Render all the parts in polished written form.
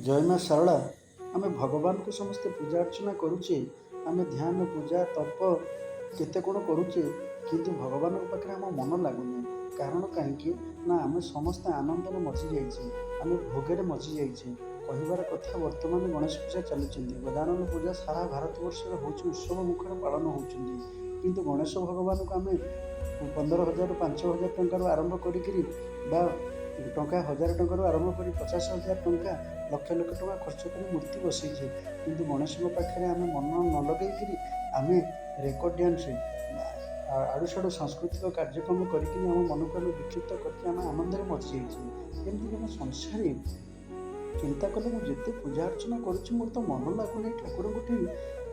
ଜୟ ମା ଶାରଳା। ଆମେ ଭଗବାନଙ୍କୁ ସମସ୍ତେ ପୂଜା ଅର୍ଚ୍ଚନା କରୁଛେ, ଆମେ ଧ୍ୟାନ, ପୂଜା, ତପ କେତେ କ'ଣ କରୁଛେ, କିନ୍ତୁ ଭଗବାନଙ୍କ ପାଖରେ ଆମ ମନ ଲାଗୁନି। କାରଣ କାହିଁକି ନା ଆମେ ସମସ୍ତେ ଆନନ୍ଦରେ ମଜି ଯାଇଛେ, ଆମେ ଭୋଗରେ ମଜି ଯାଇଛେ। କହିବାର କଥା, ବର୍ତ୍ତମାନ ଗଣେଶ ପୂଜା ଚାଲିଛନ୍ତି, ଗଜାନନ ପୂଜା ସାରା ଭାରତବର୍ଷରେ ହେଉଛି, ଉତ୍ସବ ମୁଖରେ ପାଳନ ହେଉଛନ୍ତି। କିନ୍ତୁ ଗଣେଶ ଭଗବାନଙ୍କୁ ଆମେ 15,000ରୁ 5,000 ଟଙ୍କାରୁ ଆରମ୍ଭ କରିକିରି ବା ଟଙ୍କା 1,000 ଟଙ୍କାରୁ ଆରମ୍ଭ କରି 50,000 ଟଙ୍କା, ଲକ୍ଷ ଲକ୍ଷ ଟଙ୍କା ଖର୍ଚ୍ଚ କରି ମୂର୍ତ୍ତି ବସେଇଛେ। କିନ୍ତୁ ଗଣେଶଙ୍କ ପାଖରେ ଆମେ ମନ ନ ଲଗେଇକିରି ଆମେ ରେକର୍ଡ଼ ଡ୍ୟାନ୍ସ, ଆଡ଼ୁ ସାଡ଼ୁ ସାଂସ୍କୃତିକ କାର୍ଯ୍ୟକ୍ରମ କରିକିନି ଆମ ମନକୁ ଆମେ ବିକ୍ଷିପ୍ତ କରିକି ଆମେ ଆନନ୍ଦରେ ମଜିଯାଇଛେ। ଏମିତି ଆମେ ସଂସାରୀ ଚିନ୍ତା କଲେ, ମୁଁ ଯେତେ ପୂଜା ଅର୍ଚ୍ଚନା କରୁଛି, ମୋର ତ ମନ ଲାଗୁନି ଠାକୁରଙ୍କଠି।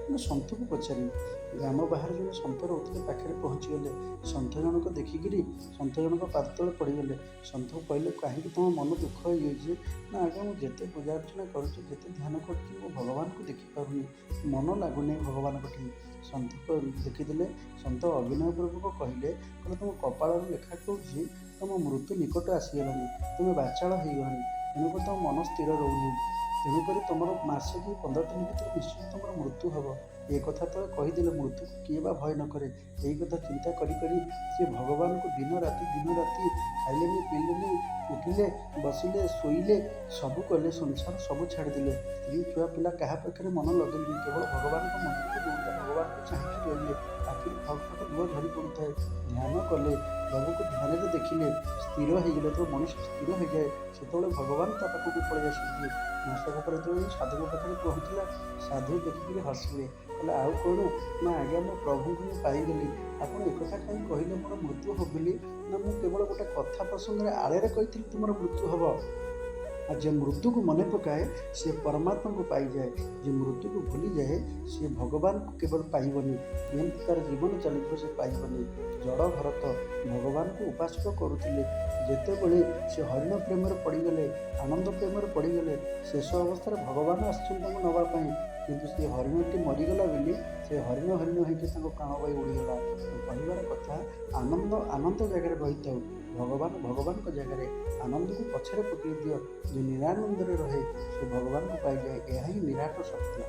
ମୁଁ ସନ୍ଥକୁ ପଚାରିବି। ଗ୍ରାମ ବାହାରେ ଜଣେ ସନ୍ଥ ରହୁଥିଲେ, ପାଖରେ ପହଞ୍ଚିଗଲେ। ସନ୍ଥ ଜଣକ ଦେଖିକିରି ସନ୍ଥ ଜଣକ ପାଦ ତଳେ ପଡ଼ିଗଲେ। ସନ୍ଥକୁ କହିଲେ, କାହିଁକି ତୁମ ମନ ଦୁଃଖ ହେଇଯାଇଛି? ନା ଆଜ୍ଞା, ମୁଁ ଯେତେ ପୂଜା ଅର୍ଚ୍ଚନା କରୁଛି, ଯେତେ ଧ୍ୟାନ କରୁଛି, ମୁଁ ଭଗବାନଙ୍କୁ ଦେଖିପାରୁନି, ମନ ଲାଗୁନି ଭଗବାନଙ୍କଠି। ସନ୍ଥ ଦେଖିଦେଲେ। ସନ୍ଥ ଅଭିନୟ ପୂର୍ବକ କହିଲେ, କହିଲେ, ତୁମ କପାଳରେ ଲେଖା କହୁଛି ତୁମ ମୃତ୍ୟୁ ନିକଟ ଆସିଗଲାଣି, ତୁମେ ବାଚାଳ ହେଇଗଲଣି, ତେଣୁକରି ତୁମ ମନ ସ୍ଥିର ରହୁନି। ତେଣୁକରି ତୁମର ମାସେ କି 15 ଦିନ ଭିତରେ ନିଶ୍ଚିତ ତୁମର ମୃତ୍ୟୁ ହେବ। ଏ କଥା ତ କହିଦେଲେ, ମୃତ୍ୟୁକୁ କିଏ ବା ଭୟ ନ କରେ? ଏଇ କଥା ଚିନ୍ତା କରି କରି ସେ ଭଗବାନଙ୍କୁ ଦିନ ରାତି, ଦିନ ରାତି ଖାଇଲେନି, ପିଇଲେନି, ଉଠିଲେ, ବସିଲେ, ଶୋଇଲେ, ସବୁ କଲେ, ସଂସାର ସବୁ ଛାଡ଼ିଦେଲେ। ସ୍ତ୍ରୀ, ଛୁଆ ପିଲା କାହା ପାଖରେ ମନ ଲଗେଇଲେନି। କେବଳ ଭଗବାନଙ୍କ ମନ୍ଦିରକୁ ଦୌଡ଼ିଲେ, ଭଗବାନଙ୍କୁ ଚାହିଁକି ରହିଲେ। ଆଖିରୁ ଫକ୍ ଫକ୍ ଲୁହ ଝରି ପଡ଼ୁଥାଏ। ଧ୍ୟାନ କଲେ, ପ୍ରଭୁକୁ ଧ୍ୟାନରେ ଦେଖିଲେ, ସ୍ଥିର ହେଇଗଲେ। ଯେତେବେଳେ ମଣିଷ ସ୍ଥିର ହେଇଯାଏ, ସେତେବେଳେ ଭଗବାନ ତା ପାଖକୁ ପଳେଇ ଆସନ୍ତି। ମାସକ ପରେ ଯେତେବେଳେ ସାଧୁଙ୍କ ପାଖରେ ପହଞ୍ଚିଲା, ସାଧୁ ଦେଖିକିରି ହସିଲେ। କହିଲେ, ଆଉ କ'ଣ? ନା ଆଜ୍ଞା, ମୋ ପ୍ରଭୁଙ୍କୁ ମୁଁ ପାଇଗଲି। ଆପଣ ଏକଥା କାହିଁ କହିଲେ ମୋର ମୃତ୍ୟୁ ହେବ ବୋଲି? ନା, ମୁଁ କେବଳ ଗୋଟେ କଥା ପ୍ରସଙ୍ଗରେ ଆଳରେ କହିଥିଲି ତୁମର ମୃତ୍ୟୁ ହେବ। ଆଉ ଯେ ମୃତ୍ୟୁକୁ ମନେ ପକାଏ, ସେ ପରମାତ୍ମାଙ୍କୁ ପାଇଯାଏ। ଯେ ମୃତ୍ୟୁକୁ ଭୁଲିଯାଏ, ସେ ଭଗବାନଙ୍କୁ କେବଳ ପାଇବନି। ଯେମିତି ତାର ଜୀବନ ଚାଲିଯିବ, ସେ ପାଇବନି। ଜଡ଼ ଭରତ ଭଗବାନଙ୍କୁ ଉପାସକ କରୁଥିଲେ। ଯେତେବେଳେ ସେ ହରିଣ ପ୍ରେମରେ ପଡ଼ିଗଲେ, ଆନନ୍ଦ ପ୍ରେମରେ ପଡ଼ିଗଲେ, ଶେଷ ଅବସ୍ଥାରେ ଭଗବାନ ଆସିଛନ୍ତି ତାଙ୍କୁ ନେବା ପାଇଁ। କିନ୍ତୁ ସେ ହରିଣଟି ମରିଗଲା ବୋଲି ସେ ହରିଣ ହରିଣ ହେଇକି ତାଙ୍କ ପ୍ରାଣବାୟୁ ଉଡ଼ିଗଲା। କହିବାର କଥା, ଆନନ୍ଦ ଆନନ୍ଦ ଜାଗାରେ ରହିଥାଉ, ଭଗବାନ ଭଗବାନଙ୍କ ଜାଗାରେ। ଆନନ୍ଦକୁ ପଛରେ ପକାଇ ଦିଅ। ଯେ ନିରାନନ୍ଦରେ ରହେ, ସେ ଭଗବାନଙ୍କୁ ପାଇଯାଏ। ଏହା ହିଁ ନିରାଟ ସତ୍ୟ।